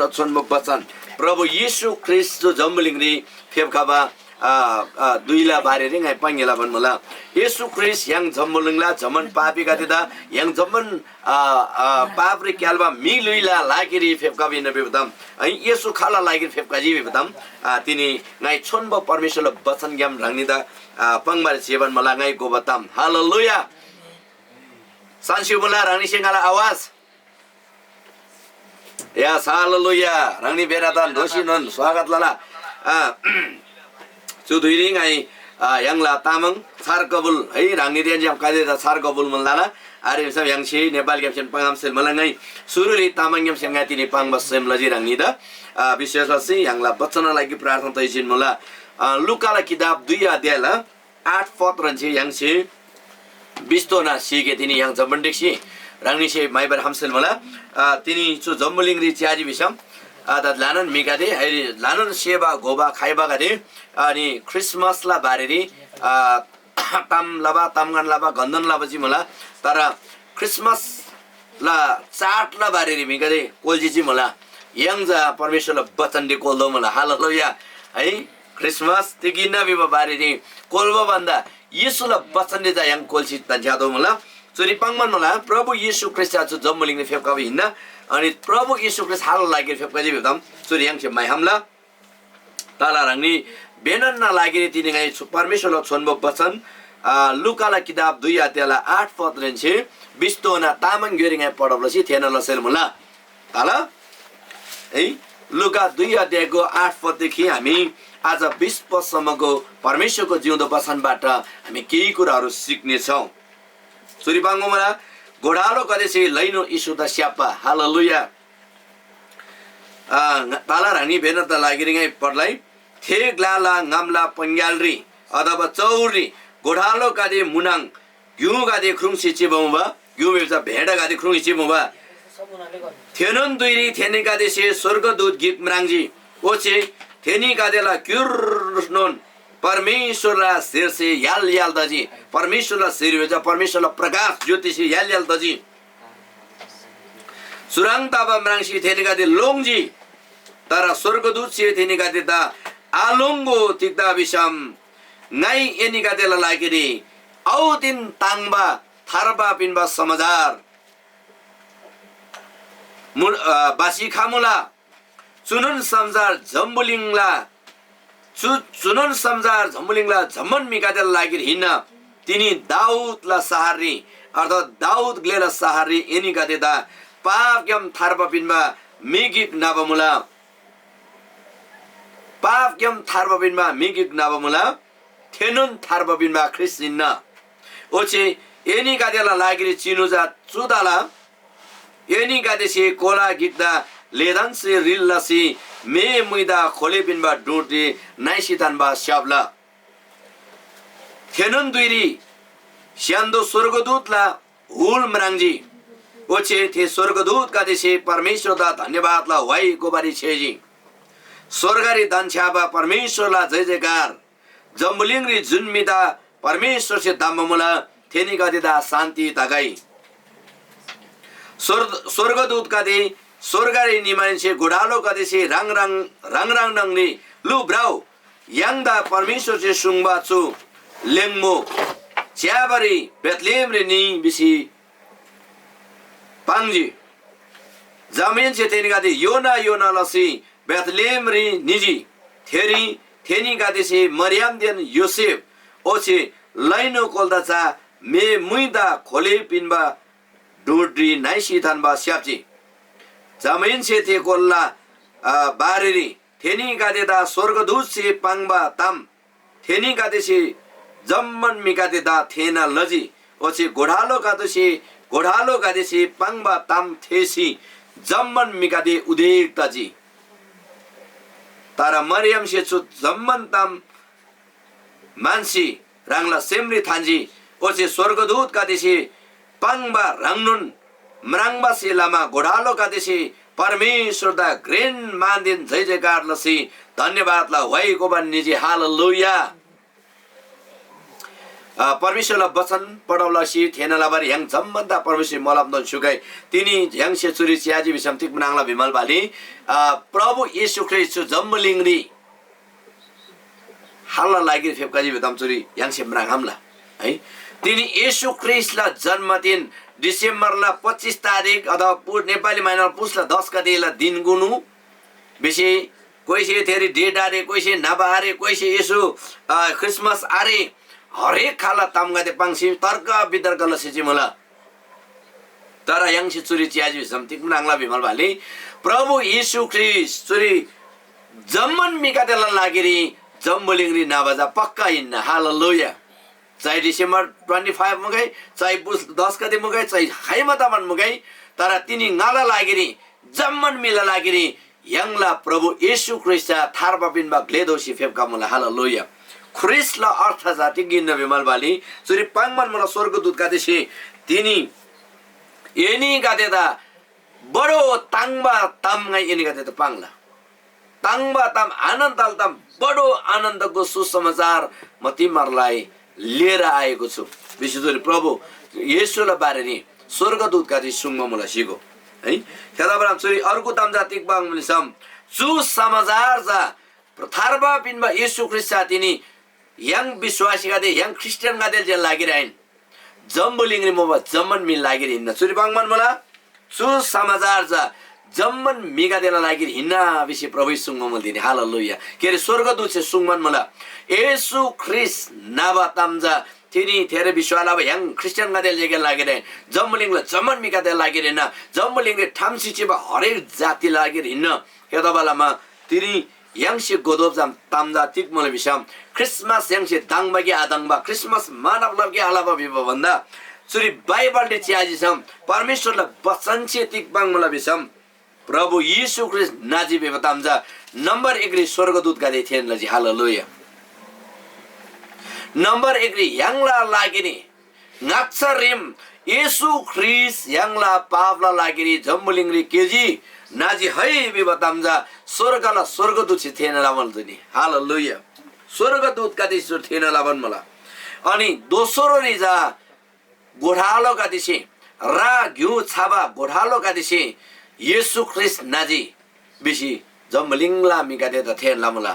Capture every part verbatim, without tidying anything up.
छोन्‍बो बचन, प्रभु येशू ख्रीष्‍ट जो जम्‍बुलिङरी फेप्‍खबा, आ, आ, धुइला बारेरी ङाइ पाङ्‌गे लबान मुला। येशू ख्रीष्‍ट य्‍हाङ जम्‍बुलिङला जम्‍मान पापीगदेदा, य्‍हाङ जम्‍मान, आ, आ, पापरी क्‍याल्‍बा म्‍हि ल्‍हुइला लागिरी फेप्‍खबा हिन्‍ना भिबा ताम। है, येशू खाला लागिरी फेप्‍खजी भिबा ताम, आ, तिनी ङाइ छोन्‍बो परमेश्‍वरला बचनग्‍याम ह्राङनीदा, आ, पाङ्‌बारी छेबान मुला ङाइ घोबा ताम। हालेलुया। सान्‍सिउ मुला ह्राङनीसे ङाला आवाज? Yes, hallelujah. ह्राङनी बेनादान दोःसीनोन स्वागत लला। आ, चु धुइरी ङाइ, आ, य्‍हाङला तामाङ छार कबुल है, ह्राङनीदेन छ्‌याम कादेदा छार कबुल मुला। आरे भिसम य्‍हाङसे नेपालग्‍यामसेन पाङ्‌आमसेल मुला ङाइ सुरुरी तामाङग्‍यामसेन ङाइ तिनी पाङ्बा सेम लजी ह्राङनीदा। आ, विशेष लसी य्‍हाङला बचनला लागि प्रार्थना तैजिन मुला। आ, लुकाला किताब दुई अध्यायला आठ पदरेन्‍से य्‍हाङसे बिस्‍तोःना सीके तिनी य्‍हाङ जम्‍बुलिङरी ह्राङनीसे म्‍हाइबारी खम्‍सेल मुला। आ, तिनी चु जम्‍बुलिङरी च्‍याजी भिसम, आ, त ल्‍हानान म्‍हिगदे, है, ल्‍हानान सेबा, घोबा, खाइबागदे, अनि ख्रिसमसला बारेरी, आ, ताम लबा, तामगन लबा, गन्‍धन लबा चिमुला। तर ख्रिसमस ला चाडला बारेरी म्‍हिगदे कोल्‍सी चिमुला। य्‍हाङ चा परमेश्‍वरला बचनरी कोल्‍दो मुला। हालेलुया। है, ख्रिसमस तिग हिन्‍ना भिबा बारेरी कोल्‍बा भन्‍दा येशूला बचनरी चा य्‍हाङ कोल्‍सी धन्‍छ्‌यातोःमुला। चुरी पाङ्‌बान मुला, प्रभु येशू ख्रीष्‍ट चा चु जम्‍बुलिङरी फेप्‍खबा हिन्‍ना, अनि प्रभु येशू ख्रीष्‍ट खाला लागिरी फेप्‍खजी भिबा ताम चुरी य्‍हाङसे म्‍हाइहामला। तला ह्राङनी बेनन्‍ना लागिरी तिनी ङाइ छु-, परमेश्‍वरला छोन्‍बो बचन, आ, लुकाला किताब दुई अध्यायला आठ पदरेन्‍से बिस्‍तोःना तामाङ ग्‍योइरी ङाइ पढब लसी थेःना लसेल मुला। तला है, लुका दुई अध्यायको आठ पददेखि हामी आज बिस पदसम्मको परमेश्‍वरको जिउँदो बचनबाट हामी केही कुराहरू सिक्नेछौँ। चुरी पाङ्‌गो मुला, गोठालोगदेसे लैनु येशूदा स्‍याप्‍बा। हालेलुया। आ, ङ-, तला ह्राङनी बेनादा लागिरी ङाइ पढ्‍लाई। थे ग्‍लाला ङामला पङग्‍यालरी अथवा चौररी गोठालोगदे मुनाङ ग्‍युगदे ख्रुङ्‌सी चिबा मुबा, ग्‍यु भिबा चा भेडागदे ख्रुङ्‌सी चिबा मुबा। थेनोन धुइरी थेनीगदेसे स्‍वर्गदूत गिक म्राङ्जी, ओच्‍छे थेनीगदेला क्‍युर्नोन परमेश्‍वरला शेरसे य्‍हाल य्‍हाल तजी। परमेश्‍वरला शेर भिबा चा परमेश्‍वरला प्रकाश ज्‍योतिसे य्‍हाल य्‍हाल तजी। चुह्रङ् तबा म्राङ्सी थेनीगदे लोङ्जी। तर स्‍वर्गदूतसे थेनीगदेदा आलोङ्‍गो, तिग्‍दा भिसम ङाइ एनीगदेला लागिरी औदिन ताङ्‍बा थार्बा पिन्‍बा समाचार मु-, अ, बासी खमुला। चुनोन समाचार जम्‍बुलिङला, चु-, चुनोन समाचार जम्‍बुलिङला जम्‍मान म्‍हिगदेला लागिरी हिन्‍ना। तिनी दाऊदला शहररी, अर्थात् दाऊद ग्‍लेला शहररी एनीगदेदा पापग्‍याम थार्बा पिन्‍बा म्‍हि गिक न्‍हबा मुला। पापग्‍याम थार्बा पिन्‍बा म्‍हि गिक न्‍हबा मुला, थेनोन थार्बा पिन्‍बा ख्रीष्‍ट हिन्‍ना। ओच्‍छे एनीगदेला लागिरी चिनु चा चु तला, एनीगदेसे कोला गिकदा ल्‍हेदान्‍से रिल लसी मे मुइदा खोले पिन्‍बा डुँडरी नइसी थान्‍बा स्‍याप्‍ला। थेनोन धुइरी स्‍य्‍हान्‍दो स्‍वर्गदूतला हुल म्राङ्जी। ओच्‍छे थे स्‍वर्गदूतगदेसे परमेश्‍वरदा धन्‍यवादला व्‍हाइ गोबारी छ्‌याइजी। स्‍वर्गरी धन्‍छ्‌याबा परमेश्‍वरला जयजयकार। जम्‍बुलिङरी जुन म्‍हिदा परमेश्‍वरसे धम्‍बा मुला, थेनीगदेदा शान्‍ति तगै। स्‍वर-, स्‍वर्गदूतगदे स्‍वर्गरी निमाहेन्‍से गोठालोगदेसे ह्राङ ह्राङ, ह्राङ ह्राङ न्‍हङरी, लु, भ्रउ, य्‍हाङदा परमेश्‍वरसे सुङ्बा चु ल्‍याङ्‍मो च्‍याबारी बेथलेहेमरी निइ भिसी पाङ्जी। जमाहेन्‍से थेनीगदे योना योना लसी बेथलेहेमरी निजी। थेरी थेनीगदेसे मरियमदेन योसेफ ओच्‍छे लैनु कोलादा चा मे मुइदा खोले पिन्‍बा डुँडरी नइसी थान्‍बा स्‍याप्‍जी। जमाहेन्‍से थे कोलाला, अ, बारेरी थेनीगदेदा स्‍वर्गदूतसे पाङ्बा ताम थेनीगदेसे जम्‍मान म्‍हिगदेदा थेःना लजी। ओच्‍छे गोठालोगदेसे, गोठालोगदेसे पाङ्बा ताम थेःसी जम्‍मान म्‍हिगदे उदेक तजी। तर मरियमसे चु जम्‍मान ताम म्‍हन्‍सी ह्राङला सेमरी थान्‍जी। ओच्‍छे स्‍वर्गदूतगदेसे पाङ्बा ह्रङ्नोन म्राङ्बासे लमा गोठालोगदेसे परमेश्‍वरदा घ्रेन मानदेन जयजयकार लसी धन्‍यवादला व्‍हाइ गोबान निजी। हालेलुया। अ, परमेश्‍वरला बचन पढब लसी थेःना लबारी य्‍हाङ जम्‍मान्‍दा परमेश्‍वरसे मोलमधोन स्‍युगै। तिनी य्‍हाङसे चुरी च्‍याजी भिसम तिग म्राङ्ला भिमल बाली, अ, प्रभु येशू ख्रीष्‍ट चु जम्‍बुलिङरी खालला लागिरी फेप्‍खजी भितम चुरी य्‍हाङसे म्राङ्‌खम्‍ला है। तिनी येशू ख्रीष्‍टला जन्‍मदिन डिसेम्‍बरला पच्‍चिस तारिक अथवा पु-, नेपाली महिनाला पुसला दस गतेला दिनगुनु भिसी कोइसे थेरी डेट आरे, कोइसे न्‍हबा आरे, कोइसे येशू, अ, ख्रिसमस आरे, हरेक खाला तामगदे पाङ्सी तर्क वितर्क लसी चिमुला। तर य्‍हाङसे चुरी च्‍याजी भिसम तिग म्राङ्ला भिमल बाली, प्रभु येशू ख्रीष्‍ट चुरी जम्‍मान म्‍हिगदेला लागिरी जम्‍बुलिङरी न्‍हबा चा पक्‍का हिन्‍ना। हालेलुया। चाहे डिसेम्बर ट्वेन्टी फाइभ मुगै, चाहे पुस दस गते मुगै, चाहे खाइमा तमान मुगै, तर तिनी ङाला लागिरी, जम्‍मान म्‍हिला लागिरी य्‍हाङला प्रभु येशू ख्रीष्‍ट चा थार्बा पिन्‍बा ग्‍ले दोसी फेप्‍खमुला। हालेलुया। ख्रीष्‍टला अर्थ चा तिग हिन्‍ना भिमल बाली, चुरी पाङ्‌बान मुला स्‍वर्गदूतगदेसे तिनी एनीगदेदा बडो ताङ्बा ताम ङाइ एनीगदेदा पाङ्ला। ताङ्बा ताम, आनन्‍दला ताम, बडो आनन्‍दको सुसमाचार म तिमीहरूलाई लिएर आएको छु भिसी चुरी प्रभु येशूला बारेरी स्‍वर्गदूतगदे सुङ्बा मुला सिगो है। थेतबासेलमा चुरी अर्को ताम चा तिग पाङ्‌मुलिसम, चु समाचार चा थार्बा पिन्‍बा येशू ख्रीष्‍ट चा तिनी य्‍हाङ विश्‍वासीगदे, य्‍हाङ ख्रीष्‍टियानगदेला जे लागिरी आहिन, जम्‍बुलिङरी मुबा जम्‍मान म्‍हिला लागिरी हिन्‍ना। चुरी पाङ्‌बान मुला, चु समाचार चा जम्‍मान म्‍हिगदेला लागिरी हिन्‍ना भिसी प्रभुसे सुङ्बा मुला तिनी। हालेलुया। के अरे, स्‍वर्गदूतसे सुङ्बान मुला, येशू ख्रीष्‍ट न्‍हबा ताम चा तिनी थेरी विश्‍वास लबा य्‍हाङ ख्रीष्‍टियानगदेला जेगेला लागिरी आहिन, जम्‍बुलिङला जम्‍मान म्‍हिगदेला लागिरी हिन्‍ना, जम्‍बुलिङरी ठाम्‍सी चिबा हरेक जातिला लागिरी हिन्‍ना। थेतबालमा तिनी य्‍हाङसे गोदोब ताम चा तिग मुला भिसम, ख्रिसमस य्‍हाङसे दङ्बा कि आदङ्बा, ख्रिसमस मानब लब कि आलब भिबा भन्‍दा चुरी बाइबलरी च्‍याजी भिसम परमेश्‍वरला बचनसे तिग पाङ्‌मुला भिसम प्रभु येशू ख्रीष्‍ट नाजी भिबा ताम चा नम्‍बर एकरी स्‍वर्गदूतगदे थेःना लजी। हालेलुया। नम्‍बर एकरी य्‍हाङला लागिरी ङाच्‍छा रिम येशू ख्रीष्‍ट य्‍हाङला पापला लागिरी जम्‍बुलिङरी केजी नाजी है भिबा ताम चा स्‍वर्गला स्‍वर्गदूतसे थेःना लबान जुनी। हालेलुया। स्‍वर्गदूतगदेसे चु थेःना लबान मुला। अनि दोस्रोरी चा गोठालोगदेसे, रा ग्‍यु छबा गोठालोगदेसे येशू ख्रीष्‍ट नाजी भिसी जम्‍बुलिङला म्‍हिगदेदा थेःना लमुला,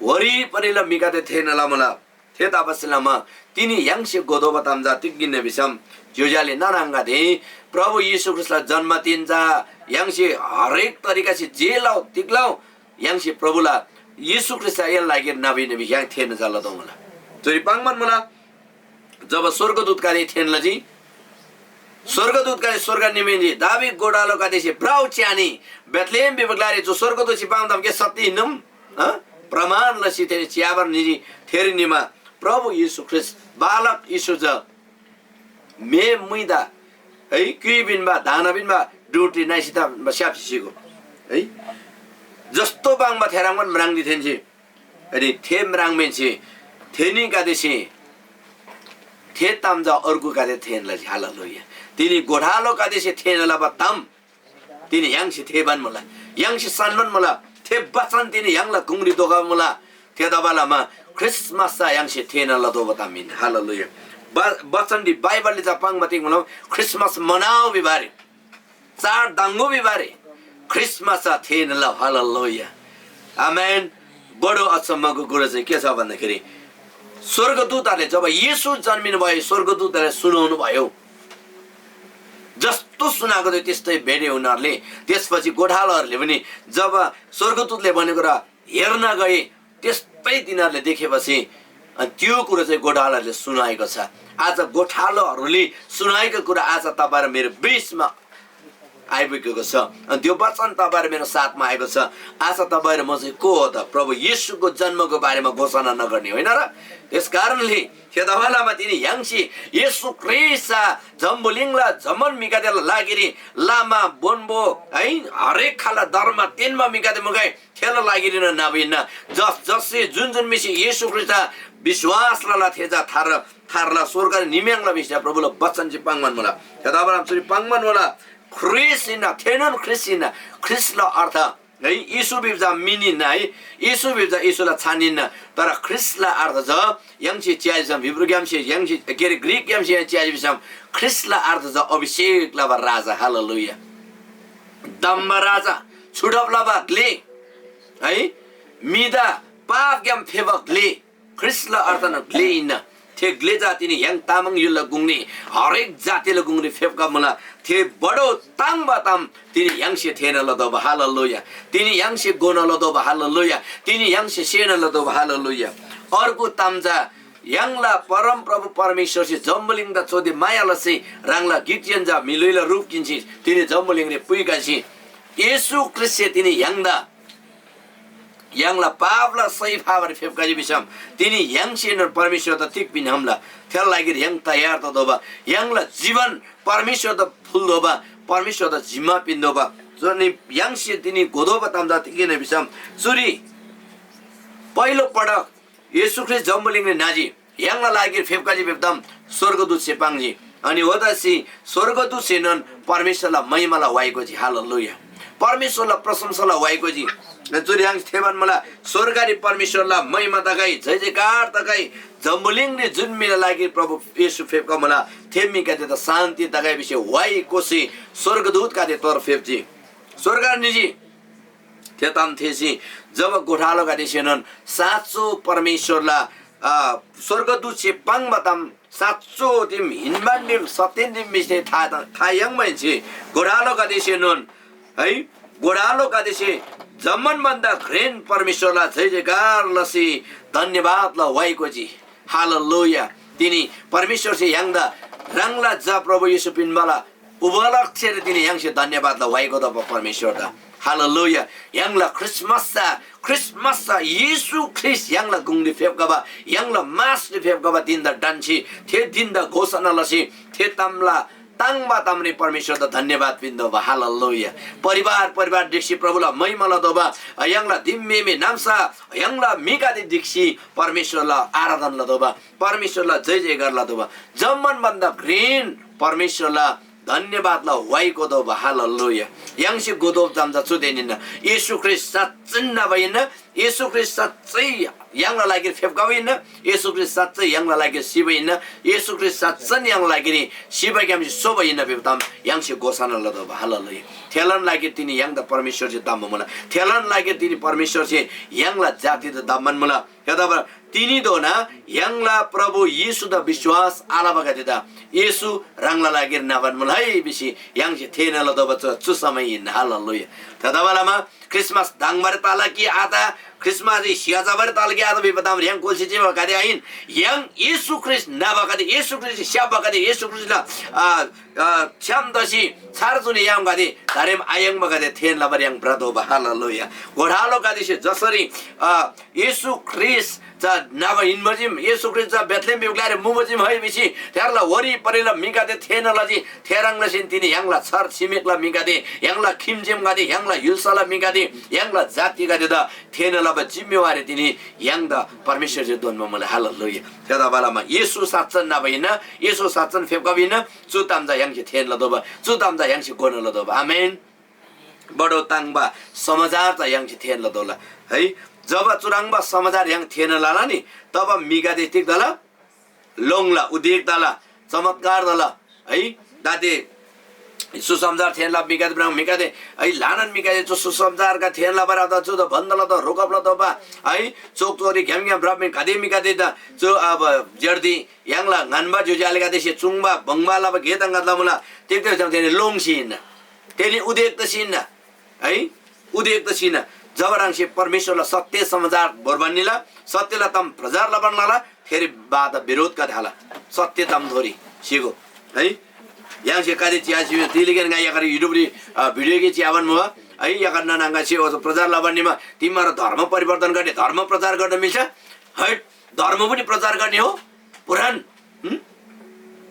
वरिपरिला म्‍हिगदे थेःना लमुला। थेतबासेलमा तिनी य्‍हाङसे गोदोबा ताम चा तिग हिन्‍ना भिसम, ज्‍योज्‍यो आले नाना आङागदे, प्रभु येशू ख्रीष्‍टला जन्‍मदिन चा य्‍हाङसे हरेक तरिकासे जे लउ तिग लउ, य्‍हाङसे प्रभुला येशू ख्रीष्‍ट चा एला लागिरी नबी नबी य्‍हाङ थेःना चा लतोःमुला। चुरी पाङ्‌बान मुला, जब स्‍वर्गदूतगदे थेःना लजी, स्‍वर्गदूतगदे स्‍वर्ग निमेन्‍जी, दावी गोठालोगदेसे भ्रउ च्‍यानी, बेथलेहेम भिबा ग्‍लारी चु स्‍वर्गदूतसे पाङ्‌ताम के सत्‍य हिन्‍नम? अँ? प्रमाण लसी थेरी च्‍याबार निजी। थेरी निमा प्रभु येशू ख्रीष्‍ट बालक येशू चा म्‍हे मुइदा है क्‍युइ पिन्‍बा, दाना पिन्‍बा डुँडरी नाइसी ता स्‍याप्‍सी सिगो है। जस्तो पाङ्बा थेह्रङ्बान म्राङ्जी थेन्‍से। अनि थे म्राङ्माहेन्‍से थेनीगदेसे थे ताम चा अर्गुगदे थेःना लजी। हालेलुया। तिनी गोठालोगदेसे थेःना लबा ताम तिनी य्‍हाङसे थेःबान मुला, य्‍हाङसे सान्‍बान मुला। थे बचन तिनी य्‍हाङला गुङरी धोखबा मुला। थेतबालमा ख्रिसमस चा य्‍हाङसे थेःना लतोःबा ताम हिन्‍ना। हालेलुया। ब-, बचनरी बाइबलरी चा पाङ्बा तिग मुला, ख्रिसमस मनाउ भिबा आरे, चाड दङ्गो भिबा आरे, ख्रिसमस चा थेःना लउ। हालेलुया। आमेन। बडो अचम्मको कुरो चाहिँ के छ भन्दाखेरि, स्‍वर्गदूतहरूले जब येशू जन्मिनु भयो, स्‍वर्गदूतहरूले सुनाउनु भयो। जस्तो सुनाएको थियो त्यस्तै भेटे उनीहरूले। त्यसपछि गोठालाहरूले पनि जब स्‍वर्गदूतले भनेको र हेर्न गए, त्यस्तै तिनीहरूले देखेपछि, अनि त्यो कुरो चाहिँ गोठालाहरूले सुनाएको छ। आज गोठालोहरूले सुनाएको कुरा आज तपाईँ र मेरो बिचमा आइपुगेको छ। अनि त्यो वचन तपाईँ र मेरो साथमा आएको छ। आज तपाईँ र म चाहिँ को हो त? प्रभु येशूको जन्मको बारेमा घोषणा नगर्ने होइन र? त्यस कारणले थेतबालमा तिनी य्‍हाङसे येशू ख्रीष्‍ट चा जम्‍बुलिङला जम्‍मान म्‍हिगदेला लागिरी लामा बोन्‍बो है, हरेक खाला धर्म तेन्‍बा म्‍हिगदे मुगै थेला लागिरीन नाबा हिन्‍ना। जस जससे जुन जुन म्‍हिसे येशू ख्रीष्‍टदा विश्‍वास लला थे चा थार थारला स्‍वर्गरी निम्‍याङ्ला भिसी प्रभुला बचन ची पाङ्‌बान मुला। थेतबासेलमा चुरी पाङ्‌बान मुला, ख्रीष्‍ट हिन्‍ना, थेनोन ख्रीष्‍ट हिन्‍ना। ख्रीष्‍टला अर्थ है, येशू भिबा चा मिन हिन्‍ना है, येशू भिबा चा येशूला छान हिन्‍ना। तर ख्रीष्‍टला अर्थ चा य्‍हाङसे च्‍याजी भिसम, हिब्रूग्‍यामसे य्‍हाङसे, के अरे, ग्रीकग्‍यामसे य्‍हाङ च्‍याजी भिसम ख्रीष्‍टला अर्थ चा अभिषेक लबा राजा। हालेलुया। धम्‍बा राजा, छुटब लबा ग्‍ले है, म्‍हिदा पापग्‍याम फेबा ग्‍ले। ख्रीष्‍टला अर्थन ग्‍ले हिन्‍ना। थे ग्‍ले चा तिनी य्‍हाङ तामाङ य्‍हुलला गुङरी, हरेक जातिला गुङरी फेप्‍खबा मुला। थे बडो ताङ्‍बा ताम तिनी य्‍हाङसे थेःना लतोःबा। हालेलुया। तिनी य्‍हाङसे घोना लतोःबा। हालेलुया। तिनी य्‍हाङसे सेना लतोःबा। हालेलुया। अर्को ताम चा य्‍हाङला परमप्रभु परमेश्‍वरसे जम्‍बुलिङदा चोते माया लसी ह्राङला गिकजेन झा म्‍हिलुइला रूप किन्‍सी तिनी जम्‍बुलिङरी पुइखसी येशू ख्रीष्‍टसे तिनी य्‍हाङदा य्‍हाङला पापला सय फाबारी फेप्‍खजी भिसम तिनी य्‍हाङसेनोन परमेश्‍वरदा तिग पिन्‍खम्‍ला। थेला लागिरी य्‍हाङ तयार ततोःबा, य्‍हाङला जीवन परमेश्‍वरदा फुल्‍तोःबा, परमेश्‍वरदा जिम्‍मा पिन्‍तोःबा। चुनी य्‍हाङसे तिनी घोतोःबा ताम चा तिग हिन्‍ना भिसम चुरी पहिलो पटक येशू ख्रीष्‍ट जम्‍बुलिङरी न्‍हजी। य्‍हाङला लागिरी फेप्‍खजी भिबा ताम स्‍वर्गदूतसे पाङ्जी। अनि ओतसी स्‍वर्गदूतसेनोन परमेश्‍वरला महिमाला वाइ गोजी। हालेलुया। परमेश्‍वरला प्रशंसाला वाइ गोजी। चुरी य्‍हाङसे थेःबान मुला, स्‍वर्गरी परमेश्‍वरला महिमा तगै, जय जयकार तगै, जम्‍बुलिङरी जुन म्‍हिला लागिरी प्रभु येशू फेप्‍खबा मुला, थे म्‍हिगदेदा शान्‍ति तगै भिसी वाइ कोसी स्‍वर्गदूतगदे तोर फेप्‍जी। स्‍वर्गरी निजी। थे ताम थेःसी जब गोठालोगदेसेनोन साँचो परमेश्‍वरला, अ, स्‍वर्गदूतसे पाङ्बा ताम साँचो दिम, हिन्‍बान दिम, सत्‍यन दिम भिसी था, था याङ्माहेन्‍से गोठालोगदेसेनोन है, गोठालोगदेसे जम्‍मान भन्‍दा घ्रेन परमेश्‍वरला जय जयकार लसी धन्‍यवादला वाइ गोजी। हालेलुया। तिनी परमेश्‍वरसे य्‍हाङदा ह्राङला झा प्रभु येशू पिन्‍बाला उपलक्ष्यरी तिनी य्‍हाङसे धन्‍यवादला वाइ गोतोःबा परमेश्‍वरदा। हालेलुया। य्‍हाङला ख्रिसमस चा, ख्रिसमस चा येशू ख्रीष्‍ट य्‍हाङला गुङरी फेप्‍खबा, य्‍हाङला मासरी फेप्‍खबा दिनदा ढन्‍सी, थे दिनदा घोषणा लसी, थे तामला ताङ्बा तामरी परमेश्‍वरदा धन्‍यवाद पिन्‍तोःबा। हालेलुया। परिवार परिवार ढिक्‍सी प्रभुला महिमा लतोःबा, य्‍हाङला दिममेमे नाम्‍सा य्‍हाङला म्‍हिगदे ढिक्‍सी परमेश्‍वरला आराधना लतोःबा, परमेश्‍वरला जय जयकार लतोःबा, जम्‍मान भन्‍दा घ्रेन परमेश्‍वरला धन्‍यवादला वाइ गोतोःबा। हालेलुया। य्‍हाङसे गोतोःबा ताम चा चुदेन हिन्‍ना, येशू ख्रीष्‍ट साँच्‍चै न्‍हबा हिन्‍ना, येशू ख्रीष्‍ट साँच्‍चै य्‍हाङला लागिरी फेप्‍खबा हिन्‍ना, येशू ख्रीष्‍ट साँच्‍चै य्‍हाङला लागिरी सिबा हिन्‍ना, येशू ख्रीष्‍ट साँच्‍चैन य्‍हाङला लागिरी सिबाग्‍यामसे सोबा हिन्‍ना भिबा ताम य्‍हाङसे घोषणा लतोःबा। हालेलुया। थेलान लागिरी तिनी य्‍हाङदा परमेश्‍वरसे धम्‍बा मुला, थेलान लागिरी तिनी परमेश्‍वरसे य्‍हाङला जातिदा धम्‍बान मुला। थेतबासेलमा तिनीधोना य्‍हाङला प्रभु येशूदा विश्‍वास आलबागदेदा येशू ह्राङला लागिरी न्‍हबान मुला है भिसी य्‍हाङसे थेःना लतोःबा चा चु समय हिन्‍ना। हालेलुया। थेतबासेलमा ख्रिसमस धङ्बारी तला कि आत, ख्रिसमस स्‍याजाबारी तला कि आत भिबा ताम य्‍हाङ कोल्‍सी चिबागदे आहिन। य्‍हाङ येशू ख्रीष्‍ट न्‍हबागदे, येशू ख्रीष्‍ट स्‍याप्‍बागदे, येशू ख्रीष्‍टला, आ, अ, छ्‌याम तसी छार जुनी यामगदे, दारेम आयाङ्बागदे थेन लबारी य्‍हाङ भ्रतोःबा। हालेलुया। गोठालोगदेसे जसरी, अ, येशू ख्रीष्‍ट चा न्‍हबा हिन्‍बा चीम, येशू ख्रीष्‍ट चा बेथलेहेम भिबा ग्‍लारी मुबा चीम है भिसी थेरला वरिपरिला म्‍हिगदे थेःना लजी। थेह्रङ् लसीन तिनी य्‍हाङला छर छिमेकला म्‍हिगदे, य्‍हाङला खिम्‍जेमगदे, य्‍हाङला य्‍हुल्‍साला म्‍हिगदे, य्‍हाङला जातिगदेदा थेःना लबा जिम्‍मेवारी तिनी य्‍हाङदा परमेश्‍वरसे दोन्‍बा मुला। हालेलुया। थेतबासेलमा येशू साँच्‍चन न्‍हबा हिन्‍ना, येशू साँच्‍चन फेप्‍खबा हिन्‍ना, चु ताम चा य्‍हाङसे थेःना लतोःबा, चु ताम चा य्‍हाङसे घोना लतोःबा। आमेन। बडो ताङ्बा समाचार चा य्‍हाङसे थेःना लतोःला है। जब चुह्रङ्बा समाचार य्‍हाङ थेःना लला नि, तब म्‍हिगदे तिग तला? लोङ्ला, उदेक तला, चमत्कार तला है। दाते सुसमाचार थेःना लबा म्‍हिगदे, म्राङ्बा म्‍हिगदे है, ल्‍हानान म्‍हिगदे चु सुसमाचारगा थेःना लबारी आत, चु त बन्‍द लतोः, रोकब लतोःबा है। चोक चोरी घ्‍याम घ्‍याम भ्रबा म्‍हि गाते म्‍हिगदे त चु अब जेर्दी य्‍हाङला ङन्‍बा ज्‍योज्‍यो आलेगदेसे चुङ्बा बङ्बा लबा गे तङ्‍गत लमुला। तिग्‍दा भिसम थेनी लोङ्सी हिन्‍ना, थेनी उदेक तसी हिन्‍ना है, उदेक तसी हिन्‍ना। जब ह्राङसे परमेश्‍वरला सत्‍य समाचार भोर्बान निला, सत्‍यला ताम प्रचार लबान लला, थेरी बाधा विरोधगदे हाला। सत्‍य तामथोरी स्‍हीगो है। य्‍हाङसे गाते चिया चिबा तिलीगन ङा यकर YouTube री, अ, video गे चियाबान मुबा है, यकर ननाङ्गा छि ओसो प्रचार लबान निमा तिमीहरू धर्म परिवर्तन गर्ने, धर्म प्रचार गर्न मिल्छ है। धर्म पनि प्रचार गर्ने हो पुरान, हुँ?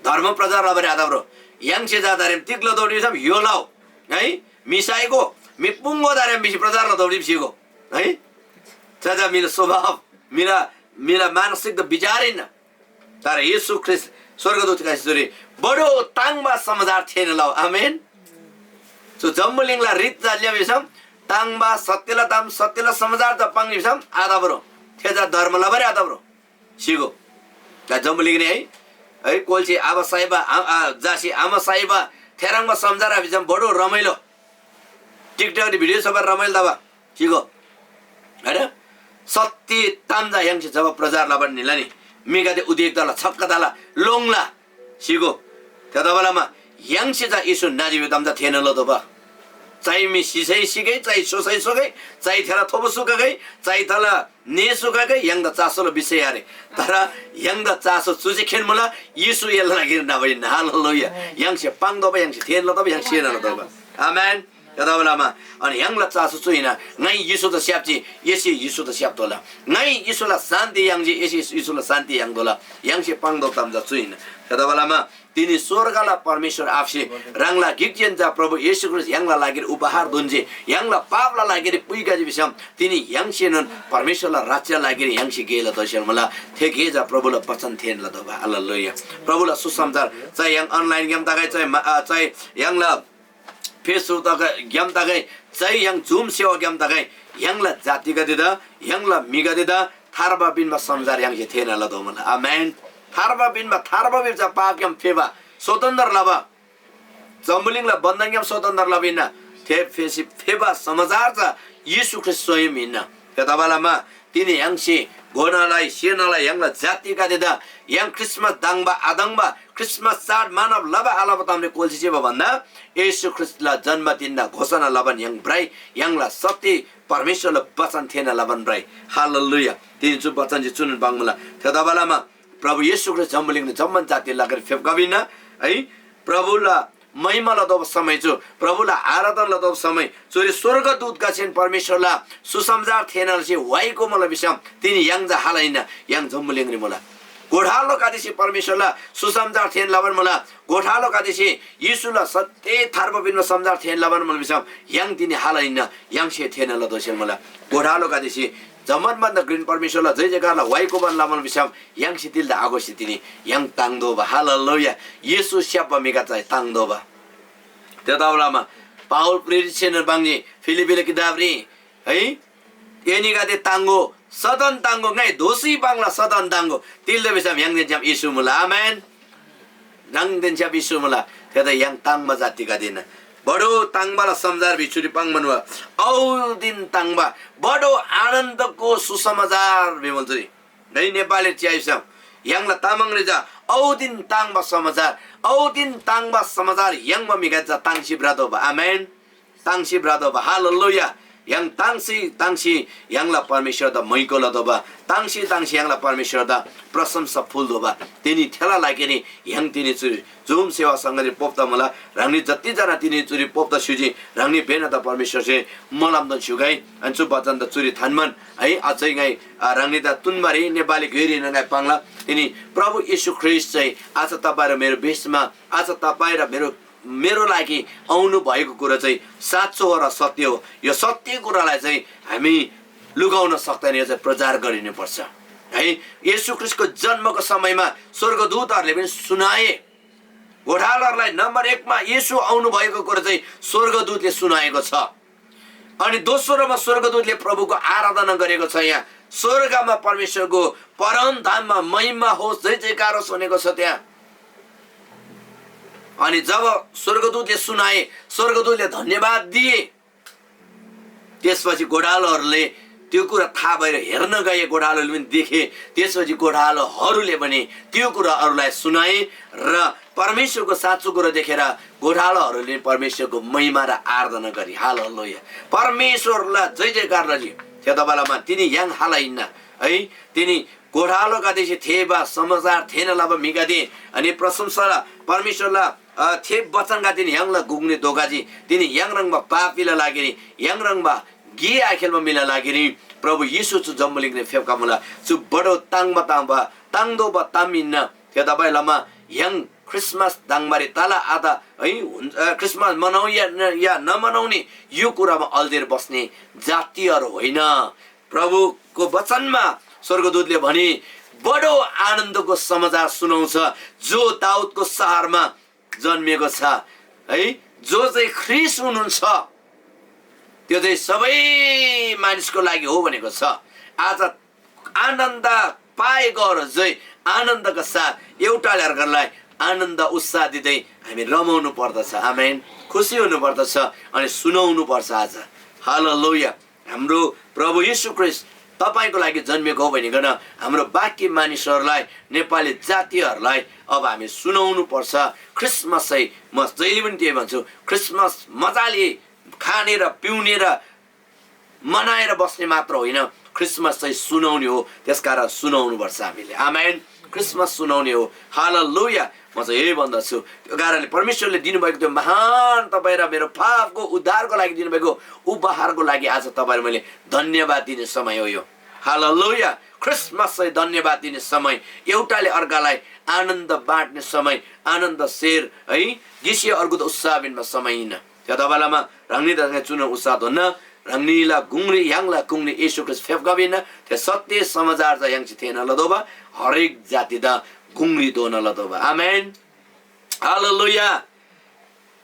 धर्म प्रचार लबारी आत ब्रो। य्‍हाङसे जादारेम तिग लतोःडी सब यो लउ है, मिसाइगो, मि पुङ्गो दारेम बिसी प्रचार लतोःडी बिसीगो है। जजा मिला स्वभाव, मिला, मिला मानसिक त विचार हिन्‍ना। तर येशू ख्रीष्‍ट स्‍वर्गदूत खसी चुरी बडो ताङ्बा समाचार थेःना लउ। आमेन। चु जम्‍बुलिङला रित जालिया भिसम ताङ्बा सत्‍यला ताम, सत्‍यला समाचार चा पाङ्नी भिसम आतबरो, थे चा धर्म लबारी आतबरो। सिगो। दा जम्‍बुलिङरी है, है, कोल्‍सी आबा साइबा, आ, आ, जासी आमा साइबा, थेह्रङ्बा समाचार भिसम बडो रमाइलो। TikTok री भिडियो सबर रमाइलो तबा। सिगो। हैन? सत्‍य ताम चा य्‍हाङसे जब प्रचार लबारी निला नि, म्‍हिगदे उदेक तला, छक्‍क तला, लोङ्ला। सिगो। थेतबालमा य्‍हाङसे चा येशू नाजीबे ताम चा थेःना लतोःबा। चाइ मी सिसै सिगै, चाइ सोसै सोगै, चाइ थेला थोबो सुगगै, चाइ थेला ने सुगगै, य्‍हाङदा चासोला विषय आरे। तर य्‍हाङदा चासो चुजी खेन मुला, येशू एला लागिरी न्‍हबा हिन्‍ना। हालेलुया। य्‍हाङसे पाङ्तोःबा, य्‍हाङसे थेःना लतोःबा, य्‍हाङसे सिना लतोःबा। आमेन। थेतबालमा अनि य्‍हाङला चासो चु हिन्‍ना, ङाइ येशूदा स्‍याप्‍जी, एसे येशूदा स्‍याप्‍तोःला। ङाइ येशूला शान्‍ति याङ्जी, एसे येशूला शान्‍ति याङ्तोःला। य्‍हाङसे पाङ्तोःबा ताम चा चु हिन्‍ना। थेतबालमा तिनी स्‍वर्गला परमेश्‍वर आबासे ह्राङला गिकजेन झा प्रभु येशू ख्रीष्‍ट य्‍हाङला लागिरी उपहार दुन्‍जी। य्‍हाङला पापला लागिरी पुइखजी भिसम तिनी य्‍हाङसेनोन परमेश्‍वरला राज्‍यला लागिरी य्‍हाङसे गे लतोःसेल मुला। थे गे चा प्रभुला वचन थेःना लतोःबा। हालेलुया। प्रभुला सुसमाचार चाहे य्‍हाङ online ग्‍याम तगै, चाहे मा-, अ, चाहे य्‍हाङला Facebook तगै, ग्‍याम तगै, चाहे य्‍हाङ Zoom सेवा ग्‍याम तगै, य्‍हाङला जातिगदेदा, य्‍हाङला म्‍हिगदेदा थार्बा पिन्‍बा समाचार य्‍हाङसे थेःना लतोःमुला। आमेन। थार्बा पिन्‍बा, थार्बा भिबा चा पापग्‍याम फेबा, स्वतन्‍त्र लबा, जम्‍बुलिङला बन्‍धनग्‍याम स्वतन्‍त्र लबा हिन्‍ना। थे फेसी फेबा समाचार चा येशू ख्रीष्‍ट स्वयं हिन्‍ना। थेतबालमा तिनी य्‍हाङसे घोनालाई, सेनालाई, य्‍हाङला जातिगदेदा य्‍हाङ ख्रीष्‍टमस दङ्बा आदङ्बा, ख्रीष्‍टमस चाड मानब लबा आलबा तामरी कोल्‍सी चिबा भन्‍दा येशू ख्रीष्‍टला जन्‍मदिनदा घोषणा लबान य्‍हाङ भ्रइ, य्‍हाङला शक्ति परमेश्‍वरला वचन थेःना लबान भ्रइ। हालेलुया। तिनी चु वचनसे चुनोन पाङ्मुला। थेतबालमा प्रभु येशू ख्रीष्‍ट जम्‍बुलिङरी जम्‍मान जाति लागिरी फेप्‍खबा हिन्‍ना है। प्रभुला महिमा लतोःबा समय चु, प्रभुला आराधना लतोःबा समय चुरी स्‍वर्गदूतगदेसेन परमेश्‍वरला सुसमाचार थेःना लसी व्‍हाइ कोमला भिसम तिनी य्‍हाङ चा हाला हिन्‍ना, य्‍हाङ जम्‍बुलिङरी मुला। गोठालोगदेसे परमेश्‍वरला सुसमाचार थेःना लबान मुला। गोठालोगदेसे येशूला सत्‍य थार्बा पिन्‍बा समाचार थेःना लबान मुला भिसम य्‍हाङ तिनी हाला हिन्‍ना, य्‍हाङसे थेःना लतोःसेल मुला। गोठालोगदेसे जम्‍मान भन्‍दा घ्रेन परमेश्‍वरला जय जयकारला व्‍हाइ कोबान लबान भिसम य्‍हाङसे तिल्‍दा आघोसी तिनी य्‍हाङ ताङ्तोःबा। हालेलुया। येशू स्‍याप्‍बा म्‍हिगदे चा ताङ्तोःबा। थेतबालमा पावल प्रेरितसेनोन पाङ्जी फिलिप्‍पीला किताबरी है, एनीगदे ताङ्‍गो, सदन ताङ्‍गो, ङाइ दोःसी पाङ्ला सदन ताङ्‍गो। तिल्‍दा भिसम य्‍हाङदेन छ्‌याम येशू मुला। आमेन। ह्राङदेन छ्‌याम येशू मुला। थेदा य्‍हाङ ताङ्‍बा जातिगदेन बडो ताङ्बाला समाचार भिचुरी पाङ्‌बान वा। औदिन ताङ्बा बडो आनन्दको सुसमाचार भिमुल चुरी। नै नेपाली च्याइसम य्‍हाङला तामाङरी चा औदिन ताङ्बा समाचार, औदिन ताङ्बा समाचार य्‍हाङबा म्‍हिगदे चा ताङ्सी भ्रतोःबा। आमेन। ताङ्सी भ्रतोःबा। हालेलुया। य्‍हाङ ताङ्सी ताङ्सी य्‍हाङला परमेश्‍वरदा मैको लतोःबा। ताङ्सी ताङ्सी य्‍हाङला परमेश्‍वरदा प्रशंसा फुल्‍तोःबा। तिनी थेला लागिरी य्‍हाङ तिनी चु जुम सेवा संगति पोप्‍ता मुला। ह्राङनी जति जना तिनी चुरी पोप्‍ता स्‍युजी, ह्राङनी भेनादा परमेश्‍वरसे मोलमदोन स्‍युगै। अनि चु बचनदा चुरी थान्‍बान है, अझै ङाइ, आ, ह्राङनीदा तुन्‍बारी नेपाली घ्‍योइरीन ङाइ पाङ्ला। तिनी प्रभु येशू ख्रीष्‍ट चाहिँ आज तपाईँ र मेरो बिचमा, आज तपाईँ र मेरो, मेरो लागि आउनु भएको कुरा चाहिँ साँचो हो र सत्य हो। यो सत्य कुरालाई चाहिँ हामी लुकाउन सक्दैन, यो चाहिँ प्रचार गरिनुपर्छ है। येशू ख्रीष्‍टको जन्मको समयमा स्वर्गदूतहरूले पनि सुनाए, गोठालाहरूलाई नम्बर एकमा येशू आउनुभएको कुरा चाहिँ स्वर्गदूतले सुनाएको छ। अनि दोस्रोमा स्वर्गदूतले प्रभुको आराधना गरेको छ। यहाँ स्वर्गमा परमेश्वरको परम धाममा महिमा होस्, जय जयकार होस् भनेको छ त्यहाँ। अनि जब स्वर्गदूतले सुनाए, स्वर्गदूतले धन्यवाद दिए, त्यसपछि गोठालोहरूले त्यो कुरा थाहा भएर हेर्न गए, गोठालोले पनि देखे। त्यसपछि गोठालोहरूले पनि त्यो कुरा अरूलाई सुनाए र परमेश्वरको साँचो कुरा देखेर गोठालोहरूले परमेश्वरको महिमा र आराधना गरे। हालेलुया। परमेश्वरलाई जय जयकार लजी। थेतबालामा तिनी य्‍हाङ हाला हिन्‍ना है, तिनी गोठालोगदेसे थेःबा समाचार थेःना लबा म्‍हिगदे, अनि प्रशंसाला परमेश्‍वरला, अ, थे बचनगदे तिनी य्‍हाङला गुङरी धोखजी। तिनी य्‍हाङ ह्रङ्‌बा पापीला लागिरी, य्‍हाङ ह्रङ्‌बा गे आखेल्‍बा म्‍हिला लागिरी प्रभु येशू चु जम्‍बुलिङरी फेप्‍खमुला। चु बडो ताङ्बा ताङ्बा, ताङ्तोःबा ताम हिन्‍ना। थेतबासेलमा य्‍हाङ ख्रीष्‍टमास दङबारी तला आत है, हुन्छ, अ, ख्रीष्‍टमास मनाउ या न, या नमनाउने यो कुरामा अल्झेर बस्ने जातिहरू होइन। प्रभुको वचनमा स्वर्गदूतले भने, बडो आनन्दको समाचार सुनाउँछ, जो दाऊदको शहरमा जन्मेको छ है, जो चाहिँ ख्रीष्‍ट हुनुहुन्छ। त्यो चाहिँ सबै मानिसको लागि हो भनेको छ। आज आनन्द पाए गर जय, आनन्दका साथ एउटाले अर्कालाई आनन्द उत्साह दिँदै हामी रमाउनु पर्दछ। आमेन। खुसी हुनु पर्दछ अनि सुनाउनु पर्छ आज। हालेलुया। हाम्रो प्रभु येशू ख्रीष्ट तपाईँको लागि जन्मेको हो भनिकन हाम्रो बाँकी मानिसहरूलाई, नेपाली जातिहरूलाई अब हामी सुनाउनु पर्छ। क्रिसमस चाहिँ म जहिले पनि त्यही भन्छु, क्रिसमस मजाले खाने र पिउने र मनाएर बस्ने मात्र होइन, क्रिसमस चाहिँ सुनाउने हो। त्यसकारण सुनाउनुपर्छ हामीले। आमेन। क्रिसमस सुनाउने हो। हालेलुया। म चाहिँ यही भन्दछु। त्यो कारणले परमेश्वरले दिनुभएको त्यो महान तपाईँ र मेरो पापको उद्धारको लागि दिनुभएको उपहारको लागि आज तपाईँ र मैले धन्यवाद दिने समय हो यो। हालेलुया। क्रिसमस चाहिँ धन्यवाद दिने समय, एउटाले अर्कालाई आनन्द बाँड्ने समय, आनन्द सेयर है, गिसी अर्को त उत्साह बिनमा समय हिँड्न। थेतबालामा ह्राङनी त चुन उत्साह दोन्न, ह्राङनीला गुङरी य्‍हाङला गुङरी येशू ख्रीष्‍ट फेप्‍खबा हिन्‍ना। थे सत्‍य समाचार चा य्‍हाङसे थेःना लतोःबा, हरेक जातिदा गुङरी दोना लतोःबा। आमेन। हालेलुया।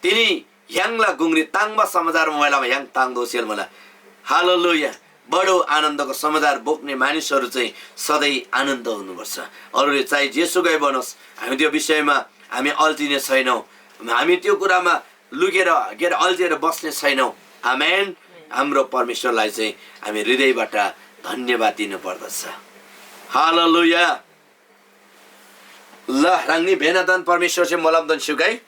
तिनी य्‍हाङला गुङरी ताङ्बा समाचार मोबाइलमा य्‍हाङ ताङ्दो सेल मुला। हालेलुया। बडो आनन्दको समाचार बोक्ने मानिसहरू चाहिँ सधैँ आनन्द हुनुपर्छ। अरूले चाहे जेसुकै बनोस्, हामी त्यो विषयमा हामी अल्झिने छैनौँ। हामी त्यो कुरामा लुकेर, के अरे, अल्झेर बस्ने छैनौँ। आमेन। हाम्रो परमेश्वरलाई चाहिँ हामी हृदयबाट धन्यवाद दिनु पर्दछ। हालेलुया। ल, ह्राङनी भेनादान परमेश्वरसे मोलमदन स्‍युगै।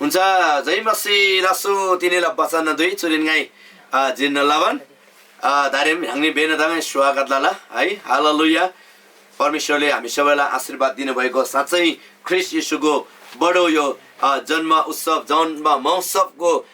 हुन्छ, जय मसीह लासु तिनीला बचन दुई चुरिन ङाइ, अ, जिन्न लबन। अ, दारेम ह्राङनी बेना दङै स्वागत लला है। हालेलुया। परमेश्वरले हामी सबैलाई आशीर्वाद दिनुभएको साँच्चै ख्रीष्‍ट येशूको बडो यो, अ, जन्म उत्सव, जन्म महोत्सवको